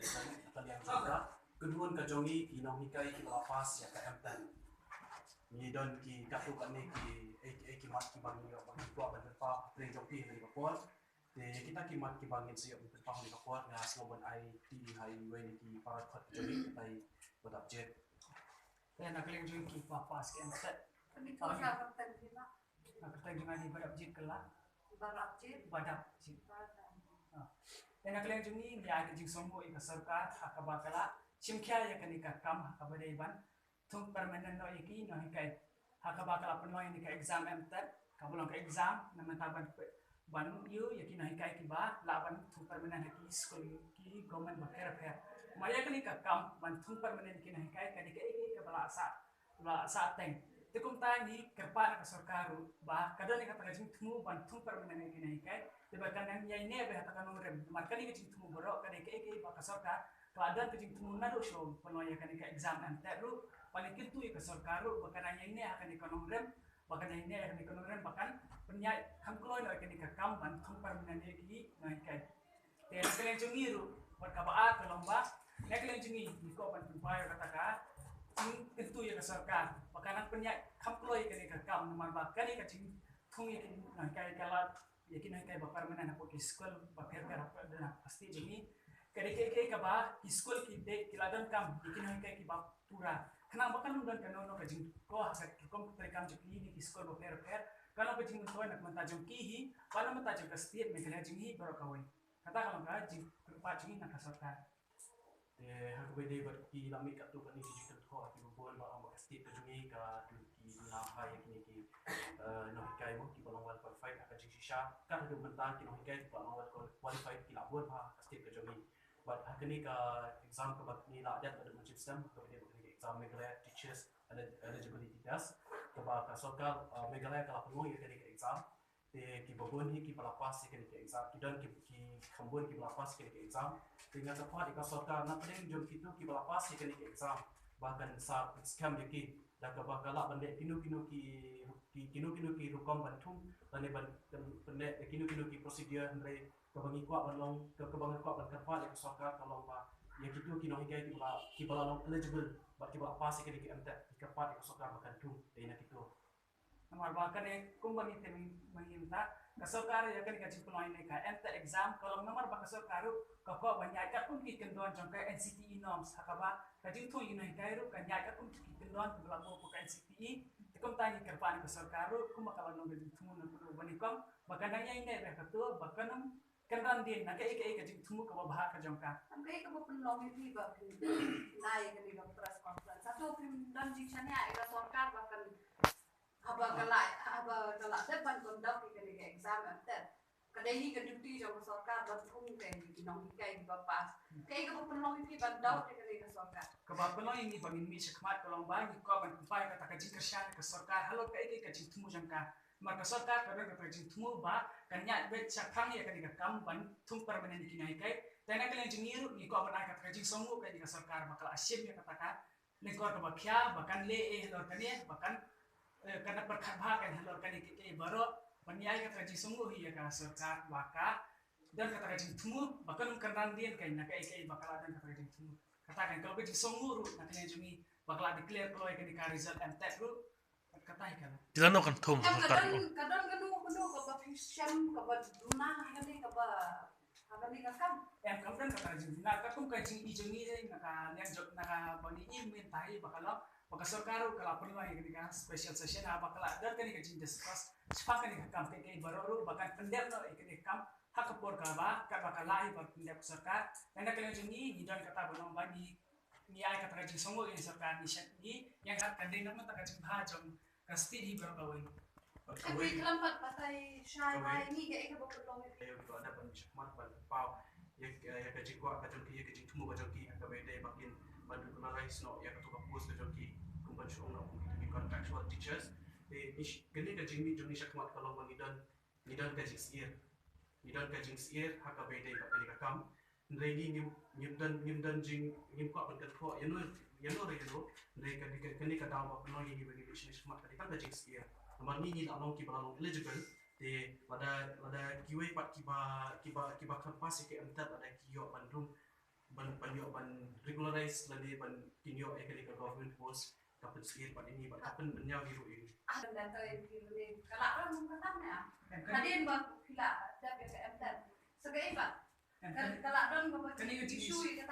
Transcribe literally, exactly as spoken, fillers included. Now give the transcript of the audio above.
Ka liang jong ka, ka dun ka jong ngi ki nonghikai kiba la pass ïa ka M.Tet. Ngi don ki katto katne ki, eh, eh, ki mat kiba ngi ïoh, ba ngi kwah ban pynpaw ha pdeng jong phi ha kane ka por. Te kita ki mat kiba ngin sa ïoh ban pynpaw ha kane ka por, nga sngew ban ai kti ha iwei na ki para dkhot ki jong ngi, kita i Bah Dapjit. Te na ka liang jong ngi kiba pass ki M.Tet. Kane ka kyrteng jong nga dei Bah Dapjit Kylla. Bah Dapjit. Bah Dapjit. Ah. Te na ka liang jong ngi ngi ai ka jingsngewnguh ïa ka sorkar ha kaba ka la shim khia ïa kane ka kam ha kaba dei ban thung permanent noh ïa ki nonghikai. Ha kaba ka la pynlong ïa kane ka exam M.Tet, kaba long ka exam na mynta ban, ban ïoh ïa ki nonghikai kiba lah ban thung permanent ha ki skul ki government bapher bapher. Ma ïa kane ka kam ban thung permanent ïa ki nonghikai ka dei kaei kaei kaba la sah, la sah teng. Te kumta ngi kyrpad na ka sorkar ruh ba ka don ïa kata ka jingthmu ban thung permanent ïa ki nonghikai, te ba kan nang ïaineh beit ha kata ka nongrim. Namar kane ka jingthmu baroh ka dei kaei kaei ba ka sorkar ka la don ka jingthmu naduh shuwa ban pynlong ïa kane ka exam M.Tet ruh, ba ngi kyntu ïa ka sorkar ruh ba kan nang ïaineh ha kane ka nongrim, ba kan ïaineh ha kane ka nongrim, ba kan pynïaid kham kloi noh ïa kane ka kam ban thung permanent ïa ki nonghikai. Te na ka liang jong ngi ruh, bad kaba ar ka long ba na ka liang jong ngi ngi kwah ban pynpaw ïa kata ka jingkyntu ïa ka sorkar ba kan nang pynïaid kham kloi ïa kane ka kam, namar ba kane ka jingthung ïa ki nonghikai ka la ïa ki nonghikai ba permanent hapoh ki skul bapher bapher hapoh, hapoh ka state jong ngi. Ka dei kaei kaei kaba ki skul ki dei ki la donkam ïa ki nonghikai kiba pura. Khnang ba kan ym don kano kano ka jingkoh ha ka rukom treikam jong ki ne ki skul bapher bapher. Kan long ka jingmyntoi na ka bynta jong ki hi bad na ka bynta jong ka state Meghalaya jong ngi baroh kawei. Kata ka long ka jingkyrpad jong ngi na ka sorkar. Te ha kaba ïadei bad ki la mih katto katne ki jingkyrpad kiba bun ba ong ba ka state ka jong ngi ka duna bha ïa kine ki, eh, nonghikai mo kiba long well qualified ha ka jingshisha. Kat haduh mynta ki nonghikai kiba long well qualified ki la bun bha ha ka state ka jong ngi. Bad ha kane ka exam kaba ngi la dep haduh mynshwa snem, kaba ïadei bad kane ka exam Meghalaya Teachers Eli-, Eligibility Test, kaba ka sorkar, eh, Meghalaya ka la pynlong ïa kane ka exam. Te kiba bun hi kiba la pass ïa kane ka exam, ki don ki, ki kham bun kiba la pass ïa kane ka exam. Te nga kyrpad ïa ka sorkar na pdeng jong kito kiba la pass ïa kane ka exam ba kan sa pynskhem ïa ki da kaba ka lah ban leh kino kino ki, ki, kino kino ki rukom ban thung lane ban, ban, ban leh kino kino ki procedure, hynrei kaba ngi kwah ban long, ka, kaba ngi kwah ban kyrpad ïa ka sorkar ka long ba ïa kito ki nonghikai kiba la, kiba la long eligible bad kiba la pass ïa kane ka M.Tet, ngi kyrpad ïa ka sorkar ba kan thung dei na kito. Namar ba kane kumba ngi tip mynta, ka sorkar ïa kane ka jingpynlong ïa kane ka M.Tet exam ka long namar ba ka sorkar ruh ka kwah ban ïaid katkum ki kyndon jong ka N C T E norms, ha kaba ka jingthung ïa ki nonghikai ruh kan ïaid katkum ki kyndon kiba la buh hapoh ka N C T E. Te kumta ngi kyrpad na ka sorkar ruh kumba ka la long ka jingthmu na ka bynta ba nyngkong ba kan dang ïaineh beit ha kato, ba kan ym kynran dien na kaei kaei ka jingthmu kaba bha ka jong ka. Tang kaei kaba pynlong ïa phi ba phin ai kane ka press conference? Hato phim don jingshaniah ïa ka sorkar ba kan, haba ka la, haba ka la dep ban conduct ïa kane ka exam M.Tet, ka dei hi ka duty jong ka sorkar ban thung ïa ki nonghikai kiba pass. Kaei kaba pynlong ïa phi ban doubt ïa kane ka sorkar? Kaba pynlong ïa ngi ba ngin mih shakhmat ka long ba ngi kwah ban pynpaw ïa kata ka jingkyrshan ïa ka sorkar halor kaei kaei ka jingthmu jong ka. Namar ka sorkar ka don kata ka jingthmu ba kan ïaid beit shaphang ïa kane ka kam ban thung permanent ïa ki nonghikai. Te na ka liang jong ngi ruh ngi kwah ban ai kata ka jingsngewnguh ïa ka sorkar ba ka la shim ïa kata ka lyngkor kaba khia ba kan leh ei halor kane, ba kan, eh, kan pyrkhat bha kan halor kane kiei kiei baroh, ban ïaid kata ka jingsngewnguh ïa ka sorkar ba ka don kata ka jingthmu ba kan ym kynran dien kan na kaei kaei ba ka la don kata ka jingthmu. Kata kan ka long ka jingsngewnguh ruh na ka liang jong ngi ba ka la declare kloi kane ka result M.Tet ruh. Kata hi ka la. Te lano kan thung ka don, ka don kano kano kaba phi shem kaba duna ha kane kaba, ha kane ka kam? Em, kam don kata ka jingduna, katkum ka jingïohi jong ngi na ka liang jong, na kaba ngi i mynta hi ba ka long ba ka sorkar ruh ka la pynlong ïa kane ka special session ha ba ka la don kane ka jingdiscuss shaphang kane ka kam, kaei kaei baroh ruh ba kan pyndep noh ïa kane ka kam ha ka por kaba, kaba ka la hi ba pyndep ka sorkar. Te na ka liang jong ngi ngi don kata ba long ba ngi ngi ai kata ka jingsngewnguh ïa ka sorkar, ngi shet ngi ïeng ha ka dei na mynta ka jingbha jong ka state hi baroh kawei. Kawei klam pat batai shai bai ngi kaei kaba pynlong ïa phi. Ïa ka da ban shakhmat ban paw ïa, ïa ka jingkwah ka jong ki, ïa ka jingthmu ka jong ki ha kaba ïadei ba kin ban recognize noh ïa kato ka post ka jong ki kum ban shu ong noh kum ki contractual teachers. Te ngi sh-, kane ka jingmih jong ngi shakhmat ka long ba ngi don, ngi don ka jingsyier. Ngi don ka jingsyier ha kaba ïadei bad kane ka kam. Hynrei ngi ngim, ngim don, ngim don jing, ngim kwah ban kynthoh ïano, ïano re ïano. Hynrei ka, ka, kane ka daw ba pynlong ïa ngi ba ngi mih shakhmat ka dei tang ka jingsyier. Namar ngi ngi la long kiba la long eligible. Te lada, lada kiwei pat kiba, kiba, kiba khlem pass ïa ka M.Tet, lada ki ïoh ban rung, ban, ban ïoh Regularize lane ban kin ïoh ïa kane ka government post ka pynsngewbha ïa ngi bad ka pynbynñiaw ïa ngi ruh. Ah, dan data yang kiri ni. Kalau orang muka kan ya. Hadin bang pila dah biasa M ten. Segai bang. Kalau orang muka Kena ïa isu ya